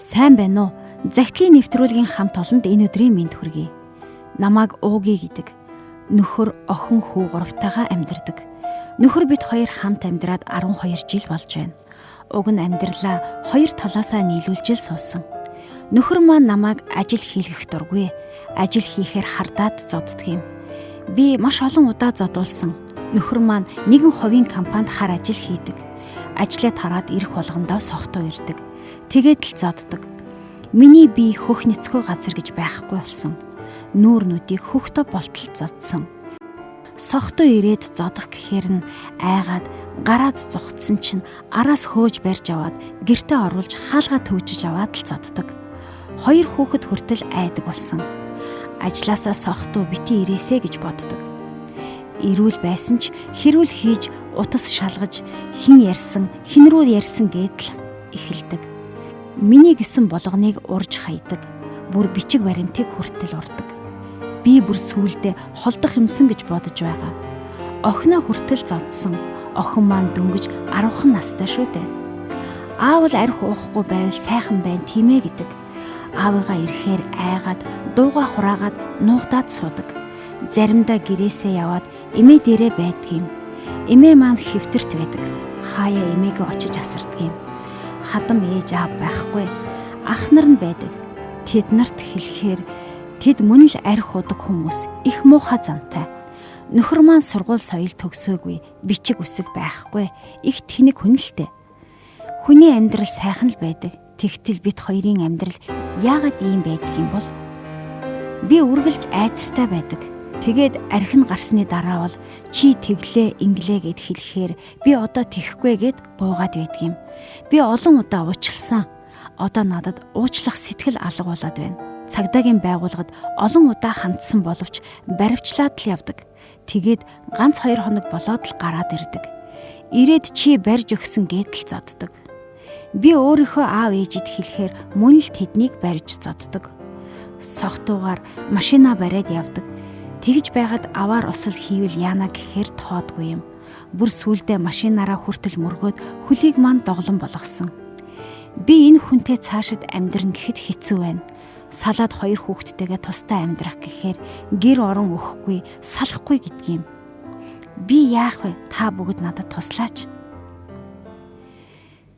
Сайн байна уу? Загтлын нэвтрүүлгийн хамт олонд энэ өдрийн мэнд хүргэе. Намайг Ууги гэдэг. Нөхөр, охин, хүү гуравтайгаа амьдардаг. Нөхөр бид хоёр хамт амьдраад 12 жил болж байна. Уг нь амьдралаа хоёр талаасаа нийлүүлж л суусан. Нөхөр маань намайг ажил хийлгэх дургүй. Ажил хийхээр хардаад зоддго юм. Би маш олон удаа зодуулсан. Нөхөр маань нэгэн хувийн компанид хар ажил хийдэг. Ажлаа тараад ирэх болгондоо сохтуу ирдэг. Тэгээд л зоддог. Миний бие хөх нэцхүү газар гэж байхгүй болсон. Нүүр нүдийг хөхтө болтол зодсон. Сохтуу ирээд зодох гэхээр нь айгаад гараад зугтсан чинь араас хөөж барьж аваад гэртээ оруулж хаалгаа төвжиж аваад л зоддог. Хоёр хүүхэд хүртэл айдаг болсон. Ажлаасаа сохтуу бити ирээсэ гэж боддог. Ирүүл байсан ч хэрүүл хийж утас шалгаж хэн ярьсан хэн рүү ярьсан гэдэл эхэлдэг. Миний гэсэн болгоныг урж хайдаг. Бүр бичиг баримтыг хүртэл урдаг. Би бүр сүүлдээ холдох юмсан гэж бодож байгаа. Охиноо хүртэл зодсон. Охин маань дөнгөж 10хан настай шүү дээ. Аав л арх уухгүй байвал сайхан байна тийм ээ гэдэг. Аавыгаа ирэхээр айгаад дууга хураагаад нуугдаад суудаг. Заримдаа гэрээсээ яваад эмээ дээрээ байдаг юм. Эмээ маань хэвтэрт байдаг. Хаяа эмээгээ очиж асардаг юм. Хадам ээж аав байхгүй. Ах нар нь байдаг. Тэд нарт хэлэхээр тэд мөн л арх удаг хүмүүс их муухай зантай. Нөхөр маань сургууль соёл төгсөөгүй, бичиг үсэг байхгүй. Их тэнэг хүн л дээ. Хүний амьдрал сайхан л байдаг. Тэгтэл бид хоёрын амьдрал яагаад ийм байдаг юм бол? Би үргэлж айцтай байдаг. Тэгээд архи нь гарсны дараа бол чи тэглээ инглээ гэд хэлэхээр би одоо тэхгүй гэд гуйгаад байдаг юм. Би олон удаа уучлсан. Одоо надад уучлах сэтгэл алга болоод байна. Цагдаагийн байгууллагад олон удаа хандсан боловч баривчлаад л явдаг. Тэгээд ганц 2 хоног болоод л гараад ирдэг. Ирээд чи барьж өгсөн гэд л зоддог. Би өөрийнхөө аав ээжид хэлэхээр мөн л тэднийг барьж зоддог. Сохтуугаар машина бариад явдаг. Тэгж байгаад аваар осол хийвэл яана гэхээр тоодгүй юм. Бүр сүүлдээ машинаараа хүртэл мөргөөд хөлийг маань доглон болгосон. Би энэ хүнтэй цаашид амьдрна гэхэд хэцүү байна. Салаад хоёр хүүхэдтэйгээ тусдаа амьдрах гэхээр гэр орон өгөхгүй, салахгүй гэдгийм. Би яах вэ? Та бүгд надад туслаач.